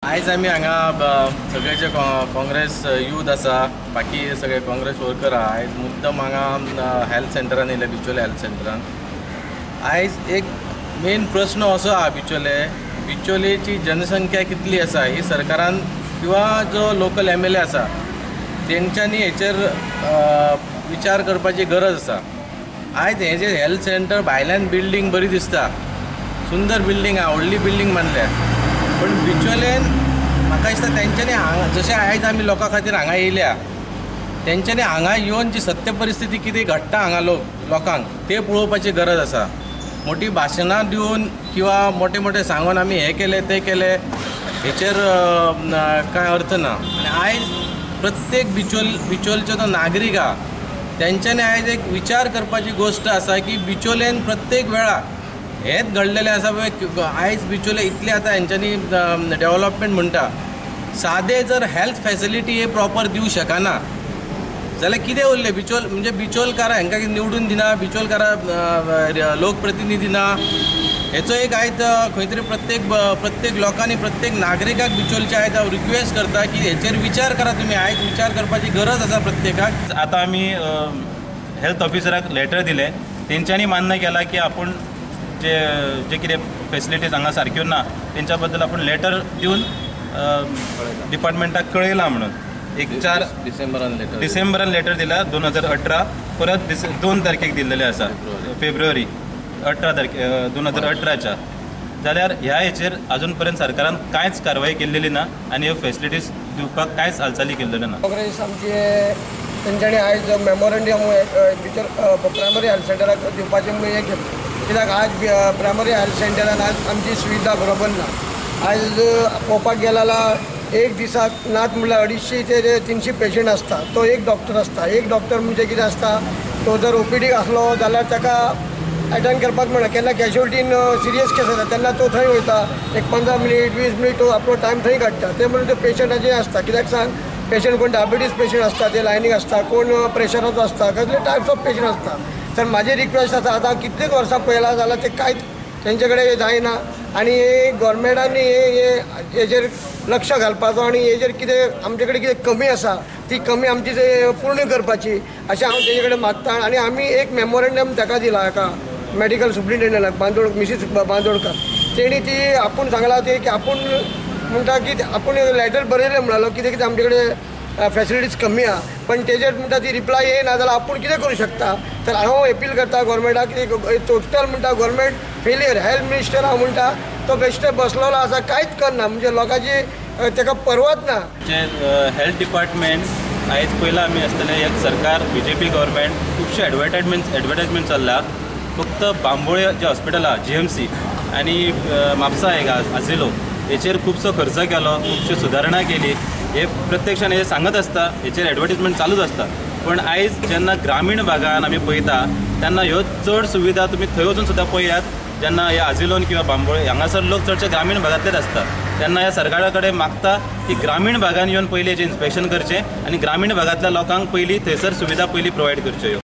आयज आमी हांगा सगळे जे काँग्रेस यूथ आसा, बाकी सगळे काँग्रेस वर्कर आहा, आयज मुद्दम हांगा हेल्थ सेंटरान येयले, बिचोले हेल्थ सेंटरान. आयज एक मेन प्रश्न असो आहा, बिचोले बिचोलेची जनसंख्या कितली आसा ही सरकारान किंवा जो लोकल MLA आसा तेंच्यांनी हेचेर विचार करपाची गरज आसा. आयज हें जें हेल्थ सेंटर भायल्यान बिल्डींग बरी दिसता, सुंदर बिल्डींग आहा, व्हडली बिल्डींग बांदल्या, पण बिचोलेन म्हाका दिसता तेंच्यांनी हांगा जशें आयज आमी लोकां खातीर हांगा येयल्या तेंच्यांनी हांगा येवन जी सत्य परिस्थिती कितें घडटा हांगा लोकांक तें पळोवपाची गरज आसा. मोटी भाशणां दिवन किंवा मोठे मोठे सांगून आमी हें केलें तें केलें हेचेर कांय अर्थ ना. आनी आयज प्रत्येक बिचोलचो जो नागरीक आहा तेंच्यांनी आयज एक विचार करपाची गोश्ट आसा की बिचोलेन प्रत्येक वेळा हेंच घडलेलें आसा. आयज बिचोले इतलें आतां हेंच्यांनी डेवलपमेंट म्हणटा, सादें जर हेल्थ फेसिलिटी हे प्रॉपर दिवं शकना जाल्यार कितें उरलें? बिचोल म्हणजे बिचोलकारां हांकां निवडून दिना, बिचोलकारां लोकप्रतिनिधी ना, हेचो एक आयज खंय तरी प्रत्येक लोकांनी प्रत्येक नागरिकाक बिचोलचे आयज हांव रिक्वेस्ट करता की हेचेर विचार करा तुमी. आयज विचार करपाची गरज आसा प्रत्येकाक. आतां आमी हेल्थ ऑफिसराक लेटर दिलें, तेंच्यांनी मान्य केलां की आपूण जे जे कितें फेसिलिटीज हांगा सारक्यो ना तेंच्या बद्दल आपूण लेटर दिवन डिपार्टमेंटाक कळयलां म्हणून. एक 4 डिसेंबरान लेटर दिला 2018, परत 2 तारखेक दिल्लेले आसा फेब्रुवारी 18 तारखे 2018च्या. जाल्यार ह्या हेचेर अजून पर्यंत सरकारान कांयच कारवाई केल्लेली ना आनी ह्यो फेसिलिटीज दिवपाक कांयच हालचाली केल्लेल्यो ना. काँग्रेस आमचे तेंच्यांनी आयज मेमोरेंडम भितर प्रायमरी हेल्थ सेंटराक दिवपाचें म्हणून हें केलें, कित्याक आज प्रायमरी हेल्थ सेंटरान आज आमची सुविधा बरोबर ना. आयज पळोवपाक गेल्यार एक दिसाक नात म्हणल्यार 250 ते 300 पेशंट आसता, तो एक डॉक्टर आसता. एक डॉक्टर म्हणजे कितें आसता, तो जर OPD आसलो जाल्यार ताका एटेंड करपाक मेळना. केन्ना कॅज्युअलिटीन सिरियस केस आसता तेन्ना तो थंय वयता, एक 15 मिनीट 20 मिनीट तो आपलो टायम थंय काडटा. ते म्हणून ते पेशंटाचे आसता, कित्याक सांग, पेशंट कोण डायबिटीज पेशंट आसता ते लायनीक आसता, कोण प्रेशराचो आसता, कसले टायप्स ऑफ पेशंट आसता. तर म्हाजी रिक्वेस्ट आसा, आतां कितलेच वर्सां पळयलां जाल्यार ते कांयच तेंचे कडेन जायना आनी गोवोरमेंटांनी हेजेर लक्ष घालपाचो आनी हेजेर कितें आमचे कडेन कितें कमी आसा ती कमी आमची पूर्ण करपाची अशें हांव तेजे कडेन मागता. आनी आमी एक मेमोरेंडम ताका दिला, हाका मेडिकल सुप्रिंटेंडंटाक बांदोड मिसीस बांदोडकर, तेणी ती आपूण सांगलां ती की आपूण म्हणटा की आपूण लेटर बरयलें म्हणालो कितें कितें आमचे कडेन फेसिलिटीज कमी आहा, पण तेजेर म्हणटा ती रिप्लाय येयना जाल्यार आपूण कितें करूं शकता. तर हांव एपील करता गोवोरमेंटाक की टोटल म्हणटा गोवोरमेंट फेलियर, हेल्थ मिनिस्टर हांव म्हणटा तो बेश्टे बसलेलो आसा, कांयच करना, म्हणजे लोकांची ताका परवत ना. हेल्थ डिपार्टमेंट आयज पयलां आमी आसतलें एक सरकार BJP government खुबशे एडवर्टायजमेंट चल्ला. फक्त बांबोळे जें हॉस्पिटल आहा GMC आनी म्हापसा एक आजिलो हेचेर खुबसो खर्च केलो, खुबश्यो सुदारणा केली, हे प्रत्यक्षान हे सांगत आसता, हेचेर एडवर्टीजमेंट चालूच आसता. पण आयज जेन्ना ग्रामीण भागान आमी पळयता तेन्ना ह्यो चड सुविधा तुमी थंय वचून सुद्दां पळयात, जेन्ना ह्या आजिलोन किंवा बांबोळे हांगासर लोक चडशे ग्रामीण भागांतलेच आसता, तेन्ना ह्या सरकारा कडेन मागता की ग्रामीण भागान येवन पयलीं हेचें इन्स्पेक्शन करचें आनी ग्रामीण भागांतल्या लोकांक पयलीं थंयसर सुविधा पयलीं प्रोवायड करच्यो.